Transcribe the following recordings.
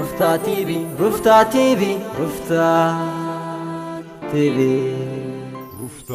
ሩፍታ ቲቪ፣ ሩፍታ ቲቪ፣ ሩፍታ ቲቪ። ሩፍታ።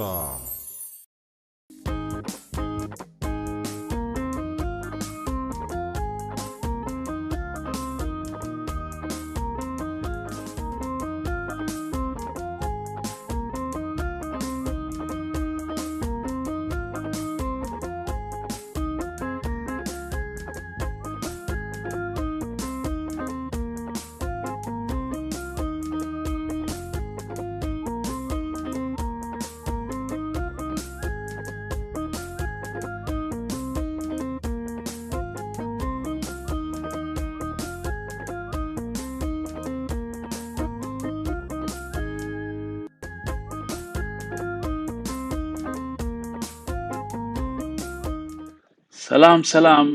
ሰላም ሰላም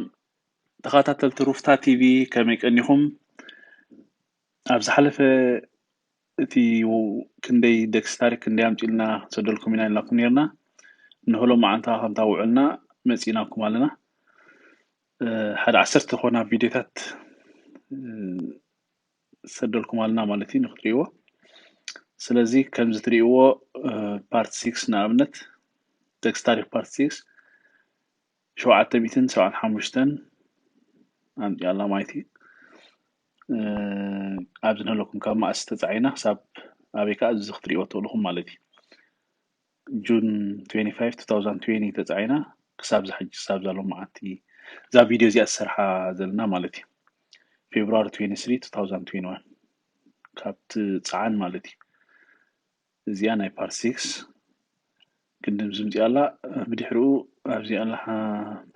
ተኸታተልቲ ሩፍታ ቲቪ፣ ከመይ ቀኒኹም? ኣብ ዝሓለፈ እቲ ክንደይ ደቅሲ ታሪክ ክንደይ ኣምፂልና ሰደልኩም ኢና ኢልናኩም ነርና። ንህሎ መዓንታ ከምታ ውዕልና መፂናኩም ኣለና። ሓደ ዓሰርተ ዝኾና ቪድዮታት ሰደልኩም ኣለና ማለት እዩ ንክትሪእዎ። ስለዚ ከምዚ ትሪእዎ ፓርት ሲክስ ንኣብነት ደቅሲ ታሪክ ፓርት ሲክስ ሸውዓተ ሚእትን ሰብዓን ሓሙሽተን ኣምፂኣላ ማለት እዩ። ኣብዚ ንህለኩም ካብ ማእስ ተፃዒና ክሳብ ኣበይ ከዓ እዚ ክትሪእዎ ትኽእልኹም ማለት እዩ። ጁን ትዌንቲ ፋይቭ ቱ ታውዘንድ ትዌንቲ ተፃዒና ክሳብ ዝሕጂ ክሳብ ዛሎም መዓልቲ እዛ ቪድዮ እዚኣ ዝሰርሓ ዘለና ማለት እዩ። ፌብሩዋሪ ትዌንቲ ስሪ ቱ ታውዘንድ ትዌንቲ ዋን ካብ ትፃዓን ማለት እዩ። እዚኣ ናይ ፓርት ሲክስ ቅድም ዝምፅእ ኣላ። ብድሕሪኡ ኣብዚ ኣላ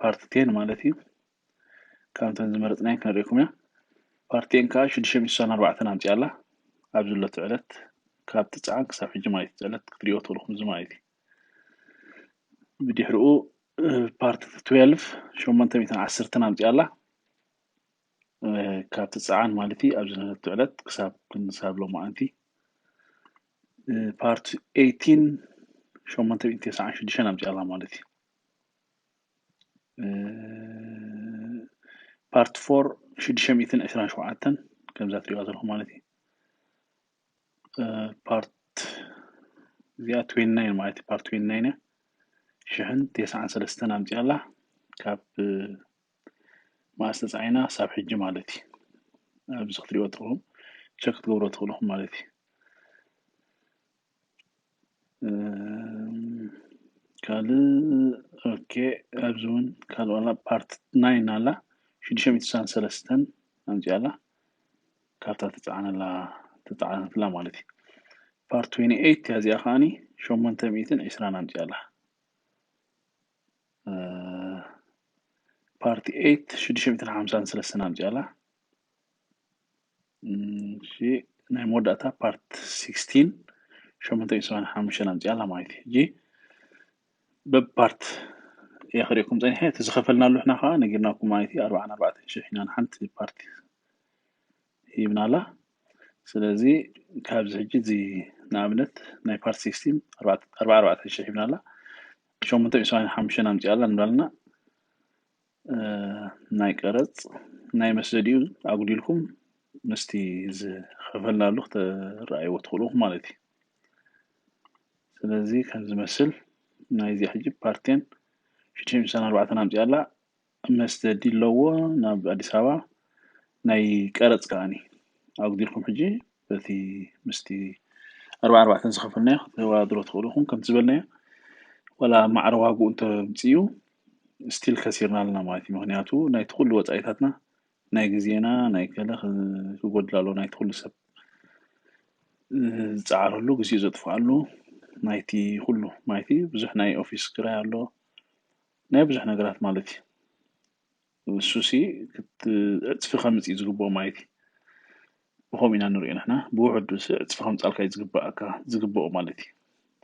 ፓርት ቴን ማለት እዩ። ካብተን ዝመረፅናየን ክነርእኩም እያ። ፓርት ቴን ከዓ ሽዱሽተ ሚእቲ ስሳን ኣርባዕተን ኣምፅኣ ኣላ። ኣብዚ ዘሎት ዕለት ካብ ትፅዓን ክሳብ ሕጂ ማለት እዩ። ዕለት ክትሪኦ ትኽእልኹም እዚ ማለት እዩ። ብድሕሪኡ ፓርት ትዌልቭ ሸሞንተ ሚእትን ዓሰርተን ኣምፅኣ ኣላ። ካብ ትፅዓን ማለት እዩ። ኣብዚ ዝነበረት ዕለት ክሳብ ክንሳብ ሎማዓንቲ ፓርት ኤይቲን ሸሞንተ ሚእትን ተስዓን ሽዱሽተን ኣምፅኣ ኣላ ማለት እዩ። ፓርት ፎር ሽዱሽተ ሚእትን ዕስራን ሸውዓተን ከምዛ ትሪእዋ ዘለኹም ማለት እዩ። ፓርት እዚኣ ትዌንቲ ናይን ማለት እዩ። ፓርት ትዌንቲ ናይን እያ። ሽሕን ተስዓን ሰለስተን ኣምፅኣ ኣላ። ካብ ማእስ ተፃዒና ክሳብ ሕጂ ማለት እዩ። ኣብዚ ክትሪእዎ ትኽእሉ ቸክ ክትገብሮ ትኽእልኹም ማለት እዩ። ካልእ ኦኬ ኣብዚ እውን ካልእ ዋላ ፓርት ናይን ኣላ ሽዱሽተ ሚእቲ ስሳን ሰለስተን ኣምፅኣ ኣላ። ካብታ ተፃዓነላ ተፃዓነትላ ማለት እዩ። ፓርት ትዌንቲ ኤይት እያ እዚኣ ከዓኒ ሸሞንተ ሚእትን ዕስራን ኣምፅኣ ኣላ። ፓርት ኤይት ሽዱሽተ ሚእትን ሓምሳን ሰለስተን ኣምፅኣ ኣላ። እሺ ናይ መወዳእታ ፓርት ሲክስቲን ሸሞንተ ሚእትን ሰብዓን ሓሙሽተን ኣምፅኣ ኣላ ማለት እዩ። ሕጂ በብፓርት እየ ክሪእኩም ፀኒሐ። እቲ ዝኸፈልናሉ ንሕና ከዓ ነጊርናኩም ማለት እዩ። ኣርባዓን ኣርባዕተን ሽሕ ኢና ንሓንቲ ፓርቲ ሂብና ኣላ። ስለዚ ካብዚ ሕጂ እዚ ንኣብነት ናይ ፓርት ሲክስቲን ኣርባዓ ኣርባዕተን ሽሕ ሂብና ኣላ። ሸሞንተ ሚእትን ሰብዓን ሓሙሽተን ኣምፅኣ ኣላ ንብላልና። ናይ ቀረፅ ናይ መስደዲኡ ኣጉዲልኩም ምስቲ ዝኸፈልናሉ ክትረኣይዎ ትኽእሉ ማለት እዩ። ስለዚ ከም ዝመስል ናይዚ ሕጂ ፓርት ቴን ሽዱሽተ ሚእትን ስሳን ኣርባዕተን ኣምፅኣ ኣላ። መስደዲ ኣለዎ ናብ ኣዲስ ኣበባ ናይ ቀረፅ ከዓኒ ኣጉዲልኩም ሕጂ በቲ ምስቲ ኣርባዓ ኣርባዕተን ዝኸፈልናዮ ከተወዳድሮ ትኽእሉ ኢኹም። ከምቲ ዝበልናዮ ዋላ ማዕረ ዋግኡ እንተምፅኡ ስቲል ከሲርና ኣለና ማለት እዩ። ምክንያቱ ናይቲ ኩሉ ወፃኢታትና ናይ ግዜና ናይ ገለ ክጎድል ኣለዎ። ናይቲ ኩሉ ሰብ ዝፀዓረሉ ግዜኡ ዘጥፍኣሉ ናይቲ ኩሉ ማለት እዩ። ብዙሕ ናይ ኦፊስ ክራይ ኣሎ ናይ ብዙሕ ነገራት ማለት እዩ። እሱሲ ክትዕፅፊ ከምፅእ ዝግብኦ ማለት እዩ። ብኸምኡ ኢና ንሪኦ ንሕና ብውሕዱ ሲ ዕፅፊ ከምፃልካ እዩ ዝግባኣካ ዝግብኦ ማለት እዩ።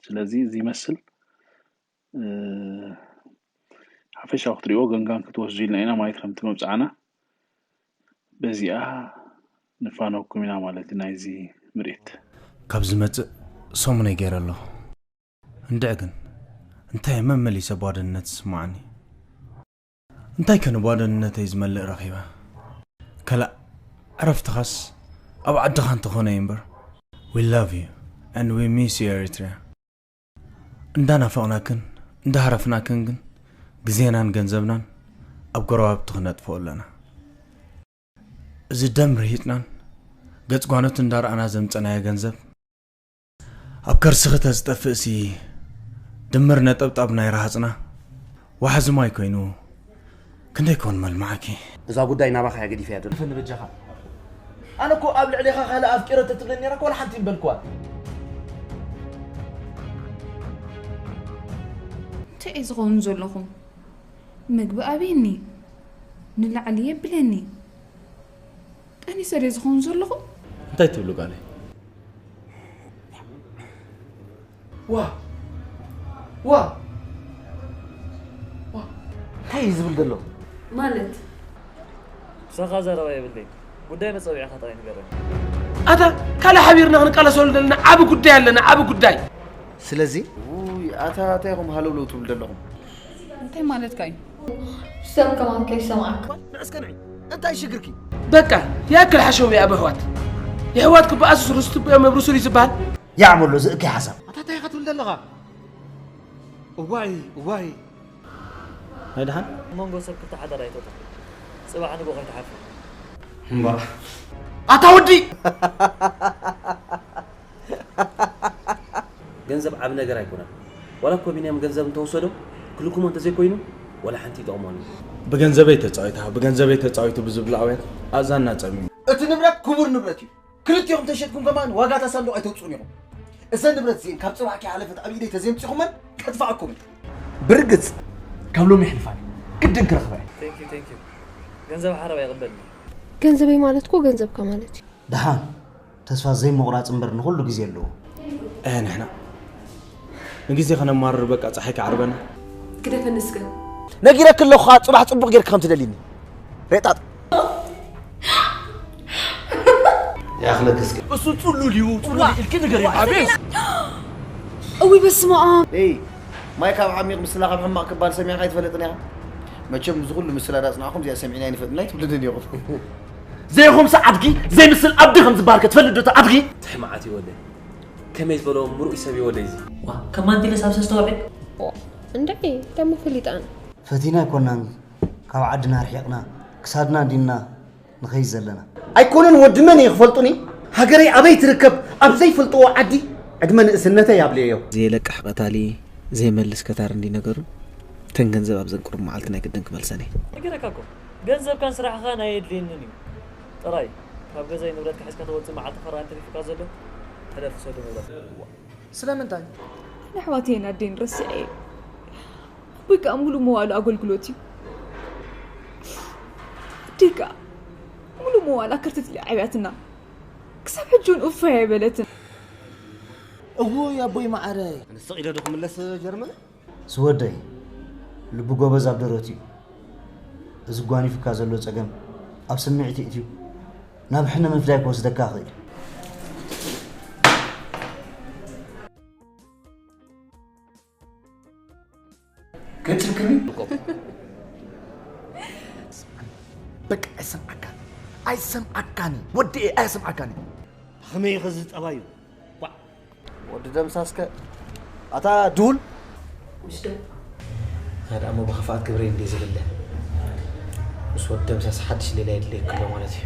ስለዚ እዚ ይመስል ሓፈሻዊ ክትሪእዎ ገንጋን ክትወስዱ ኢልና ኢና ማለት ከምቲ መብፅዓና በዚኣ ንፋነኩም ኢና ማለት እዩ ናይዚ ምርኢት። ካብ ዝመፅእ ሰሙነይ ገይረ ኣለኹ። እንድዒ ግን እንታይ መመሊሰ ቧደንነት ዝስምዓኒ? እንታይ ከ ንቧደንነተይ ዝመልእ ረኺበ? ከላእ ዕረፍትኻስ ኣብ ዓድኻ እንተኾነ እዩ እምበር። We love you and we miss you, Eritrea. እንዳናፈቕናክን እንዳሃረፍናክን ግን ግዜናን ገንዘብናን ኣብ ጎረባብቲ ክነጥፍኦ ኣለና። እዚ ደም ርሂጥናን ገጽ ጓኖት እንዳረኣና ዘምጸናዮ ገንዘብ ኣብ ከርስኺ ተዝጠፍእሲ ድምር ነጠብጣብ ናይ ረሃጽና ዋሕዚ ማይ ኮይኑ ክንደይ ኮን መልማዓኪ። እዛ ጉዳይ ናባኻ እያ ገዲፈያ ዘሎ። ፈኒ በጃኻ። ኣነ እኮ ኣብ ልዕሌኻ ካልእ ኣፍቂረ ተትብለኒ ነይራ እኮ ወላ ሓንቲ ይበልኩዋ። እንታይ እዩ ዝኸውን ዘለኹም? ምግቢ ኣብየኒ፣ ንላዕሊ የብለኒ። ጠኒሰ ድየ ዝኸውን ዘለኹ? እንታይ ትብሉ ጓለይ? ዋ! ዋ! ዋ! እንታይ እዩ ዝብል ዘሎ? ማለት? ምሳኻ ዘረባ የብለይን። ጉዳይ መጸውዒኻ ጥራይ ንገረኒ። ኣታ ካልእ ሓቢርና ክንቃለሰሉ ዘለና ዓቢ ጉዳይ ኣለና፣ ዓቢ ጉዳይ። ስለዚ ውይ፣ ኣታ እንታይ ኢኹም ሃለውለው ትብሉ ዘለኹም? እንታይ ማለትካ እዩ? ሰብ ከማን ከይሰማዕካ። ንዕስከ ንዒ፣ እንታይ ሽግርኪ? በቃ፣ ያክል ሓሸውያ ኣብ ኣሕዋት። የሕዋት ክበኣሱ ርስቱ እዮም መብርሱ እዩ ዝበሃል። ያዕመሎ ዝእከይ ሓሳብ። ኣታ እንታይ ኢኻ ትብል ዘለኻ? እዋይ፣ እዋይ። ናይ ደሓን? ኣብ መንጎ ሰብ ክልተ ሓዳር ኣይተውታ። ጽባሕ ንግሆ ከይትሓፍር። እምባ። ኣታ ወዲ! ገንዘብ ዓቢ ነገር ኣይኮነን። ዋላ እኮ ቢንያም ገንዘብ እንተወሰዶ፣ ክልኩሞ እንተዘይኮይኑ፣ ዋላ ሓንቲ ይጠቕሞን እዩ። ብገንዘበይ ተጻዊታ፣ ብገንዘበይ ተጻዊቱ ብዝብሉ ኣውያት ኣእዛንና ጸሚሙ። እቲ ንብረት ክቡር ንብረት እዩ። ክልቲኦም ተሸጥኩም ከማን ዋጋ እታ ሳንዱቕ ኣይተውጽኡን ኢኹም። እዘን ንብረት እዚኤን ካብ ጽባሕ ከይሓለፈት ኣብ ኢደይ ተዘይምጺኹመን ከጥፍኣኩም እየ። ብርግጽ ካብ ሎሚ ይሕልፋል። ግድን ክረኽባ እየ። Thank you, thank you። ገንዘብ ሓረባ ይቕበልኒ። ገንዘበይ ማለት እኮ ገንዘብካ ማለት እዩ። ደሓን ተስፋ ዘይምቑራጽ እምበር ንኹሉ ግዜ ኣለዎ። እህ ንሕና ንግዜ ከነማርር በቃ ጸሓይ ክዓርበና። ግደፈኒ እስከ። ነጊረኪ ኣለኹ ኸኣ ጽባሕ ጽቡቕ ጌርኪ ከም ትደልይኒ። ሬጣጥ። ይኣኽለኪ እስከ። እሱ ጽሉል እዩ፣ ጽሉል ኢልኪ ንገርዮ። ኣቤት። እውይ በስመ ኣብ። ኤይ፣ ማይ ካብ ዓሚቕ ምስላ ካብ ሕማቕ ክባል ሰሚዕካ ኣይትፈልጥን ኢኻ። መቸም እዚ ኩሉ ምስላ ዳጽናዕኩም እዚኣ ሰሚዕና ኣይንፈልጥን ኣይትብልንን ኢኹም። ዘይኹምሲ ኣድጊ ዘይምስል ኣቢ ከም ዝበሃል ከ ትፈልጥ ዶ እቲ ኣድጊ? ትሕማዓት እዩ ወደይ። ከመይ ዝበሎ ምሩይ ሰብ እዩ ወደይ እዚ። ዋ፣ ከማን ዲለስ ኣብ ሰስተ ወርሒ? ዋ፣ እንድዒ፣ ደሞ ፈሊጣን። ፈቲና ኣይኮናን ካብ ዓድና ርሒቕና፣ ክሳድና እንዲና ንኸይድ ዘለና። ኣይኮነን ወዲ መን እየ ክፈልጡኒ? ሃገረይ ኣበይ ትርከብ? ኣብ ዘይፈልጥዎ ዓዲ ዕድመ ንእስነተይ ኣብልየዮ። ዘይለቅሕ ቀታሊ፣ ዘይመልስ ከታር እንዲ ነገሩ፣ ተን ገንዘብ ኣብዘን ቁሩብ መዓልቲ ናይ ግድን ክመልሰን እየ። ነጊረካ እኮ፣ ገንዘብካን ስራሕኻን ኣየድልየንን እዩ። ጥራይ፣ ካብ ገዛይ ንብረትካ ሒዝካ ተወጽእ መዓልቲ ክረኣ እንተሪፉካ ዘሎ፣ ሕለፍ ውሰዶ ንብረትካ። ስለምንታይ? ንኣሕዋተይን ኣደይን ረሲዐ እየ። ኣቦይ ከኣ ሙሉእ መዋእሉ ኣገልግሎት እዩ። ኣደይ ከኣ ሙሉእ መዋእላ ከርተት ኢላ ዓብያትና። ክሳብ ሕጂ እውን ኡፍ ኣይበለትን። እዎይ ኣቦይ መዓረይ። ኣነስ ኢለ ዶ ክምለስ ጀርመን? ዝወደይ፣ ልቢ ጎበዝ ኣብ ደረት እዩ። እዚ ጓኒፉካ ዘሎ ጸገም ኣብ ስምዒት የእትዩ ናብ ሕነ ምፍዳይ ክወስደካ ይኽእል እዩ። ገጭልክኒ? በቃ ኣይሰምዓካን። ኣይሰምዓካን። ወዲ እየ ኣይሰምዓካን። ከመይ ኢኸ እዚ ጠባዩ? ዋ። ወዲ ደምሳስከ ኣታ ድሁል። ውሽዶ። ኣነ ደኣ እሞ ብኽፍኣት ግብረይ እንድየ ዝልለ። ምስ ወዲ ደምሳስ ሓድሽ ሌላ የድልየኪ ኣሎ ማለት እዩ።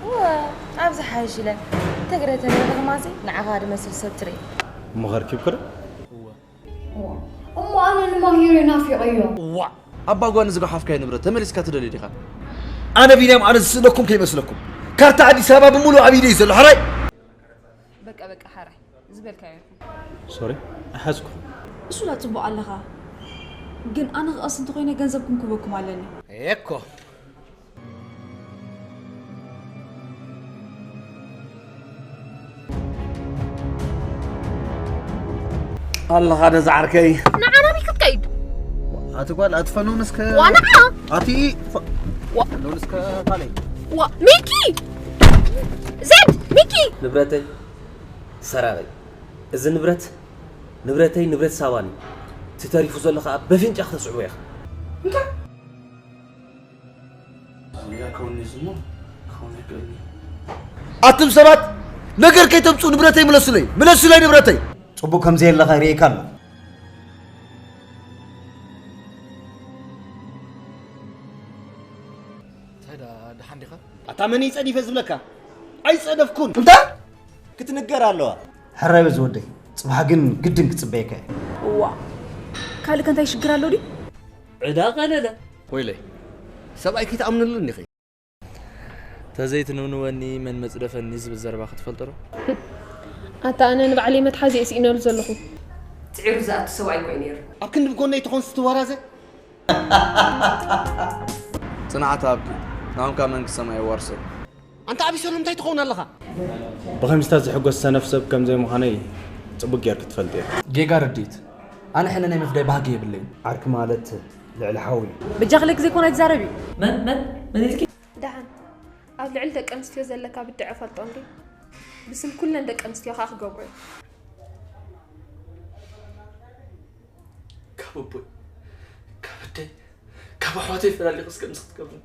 እወ፣ ኣብዚ ሓይሽ ኢለ። ተግረ ተነግረ ማዚ ንዓኻ ድመስል ሰብ ትርኢ። እሞ ኸርኪብኪ ዶ? እሞ ኣነ ንማሂሩ ናፊቐዮ። ዋ! ኣባ ጓኒ ዝገሓፍካዮ ንብረት ተመሊስካ ትደልዮ ዲኻ? ኣነ ቢንያም፣ ኣነ ዝስእነኩም ከይመስለኩም። ካርታ ኣዲስ ኣበባ ብምሉእ ኣብ ኢደይ እዩ ዘሎ። ሓራይ! በቃ፣ በቃ፣ ሓራይ። ዝበልካዮ ይኹን። ሶሪ፣ ኣይሓዝኩኹም። እሱ ላ ጽቡቕ ኣለኻ። ግን ኣነ ክቐስ እንተኾይነ ገንዘብኩም ክህበኩም ኣለኒ። ኤኮ። ኣለኻ ዶ ዝዓርከይ? ንዓ ናበይ ክትከይድ? ኣቲ ጓል፣ ኣቲ ፈኑን እስከ ዋንዓ! ኣቲ ፈ-፣ ዋ- ፈኑን እስከ ካልእ። ዋ-፣ ሚኪ! ዜድ! ሚኪ! ንብረተይ ሰራቒ። እዚ ንብረት ንብረተይ፣ ንብረት ሳባን እዩ። እቲ ተሪፉ ዘሎ ኸኣ በፍንጫ ክተስዕቦ ኢኻ። እንታይ? እዚኣ ከውኒ እዚ እሞ ክኸውን ኣይክእልን እዩ። ኣቱም ሰባት፣ ነገር ከይተምፁ ንብረተይ ምለሱለይ፣ ምለሱለይ ንብረተይ። ፅቡቅ ከምዘየለኻ ርእየካ ኣሎ። እንታይ ደኣ፣ ደሓን ዲኻ? ኣታ መን እዩ ጸዲፈ ዝብለካ? ኣይጸደፍኩን። እንታይ? ክትንገር ኣለዋ። ሕራይ በዚ ወደይ፣ ጽባሕ ግን ግድን ክጽበየካ እየ። እዋ፣ ካልእ ከ እንታይ ሽግር ኣሎ ድዩ? ዕዳ ቀለለ። ወይለይ፣ ሰብኣይ ከይትኣምንሉ እንዲኺ። ተዘይትንውንወኒ መን መጽደፈኒ ዝብል ዘረባ ክትፈልጦ ዶ? ኣታ ኣነ ንባዕለይ መትሓዚ እየ ስኢነሉ ዘለኹ። ጽዒሩ ዝኣቱ ሰብኣይ እኮ እዩ ነይሩ። ኣብ ክንዲ ብጎነይ ትኾንስ ትወራዘ? ጽንዓት ኣብኪ፣ ናሆምካ መንግስቲ ሰማይ የዋርሶ። ኣንታ ኣቢሰሎም እንታይ ትኸውን ኣለኻ? ብኸምዚታት ዝሕጎስ ሰነፍ ሰብ ከም ዘይምዃነይ ጽቡቅ ጌርኪ ትፈልጢ ኢኺ። ጌጋ ርድኢት። ኣነ ሕነ ናይ ምፍዳይ ባህጊ የብለይን። ዓርኪ ማለት ልዕሊ ሓዊ እዩ። በጃኺ ለኪ ዘይኮነ ኣይትዛረቢ። መን መን መን ኢልኪ? ደሓን ኣብ ልዕሊ ደቂ ኣንስትዮ ዘለካ ብድዐ ፈልጦ እንዲ ብስም ኩለን ደቂ ኣንስትዮ ከዓ ክገብሮ እዩ። ካብ ኣቦይ፣ ካብ ኣደይ፣ ካብ ኣሕዋተይ ፈላሊኽስ ከምዚ ክትገብርኒ?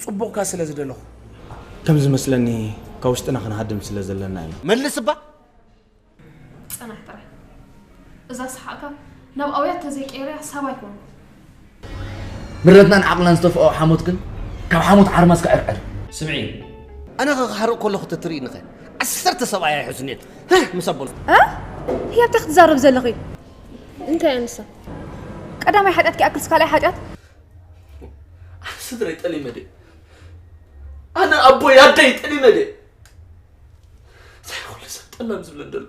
ጽቡቕካ ስለ ዝደለኹ። ከም ዝመስለኒ ካብ ውሽጥና ክንሃድም ስለ ዘለና ኢና። መልስ እባ። ጽናሕ ጥራይ። እዛ ሰሓቕካ ናብ ኣውያት ተዘይቀይረያ ሰብ ኣይኮንኩ። ምረትናን ዓቕልናን ዝጠፍኦ ሓሞት ግን ካብ ሓሞት ዓርማስ ክዕርዕር። ስምዒ። ኣነ ኸ ክሓርቕ ከለኹ ተትርእይኒ ኸ? ዓሰርተ ሰብኣይ ኣይሕዝን እየ። ህህ ምስ ኣቦና። እ? ህያብ እንታይ ክትዛረብ ዘለኺ? እንታይ እያ ንሳ? ቀዳማይ ሓጢኣት ክይኣክልስ ካልኣይ ሓጢኣት? ኣነ ስድረይ ጠሊመ ድየ? ኣነ ኣቦይ ኣደይ ጠሊመ ድየ? እንታይ ኩሉ ሰብ ጠላም ዝብለኒ ዘሎ?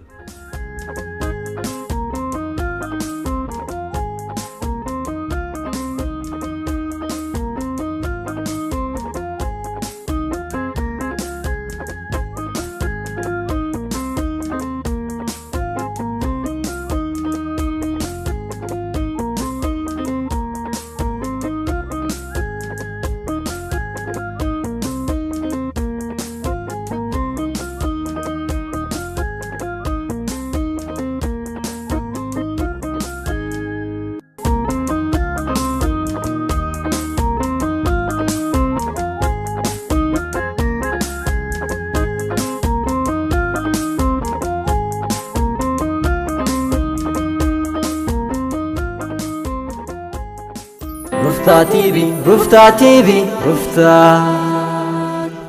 ሩፍታ ቲቪ፣ ሩፍታ ቲቪ፣ ሩፍታ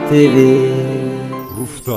ቲቪ። ሩፍታ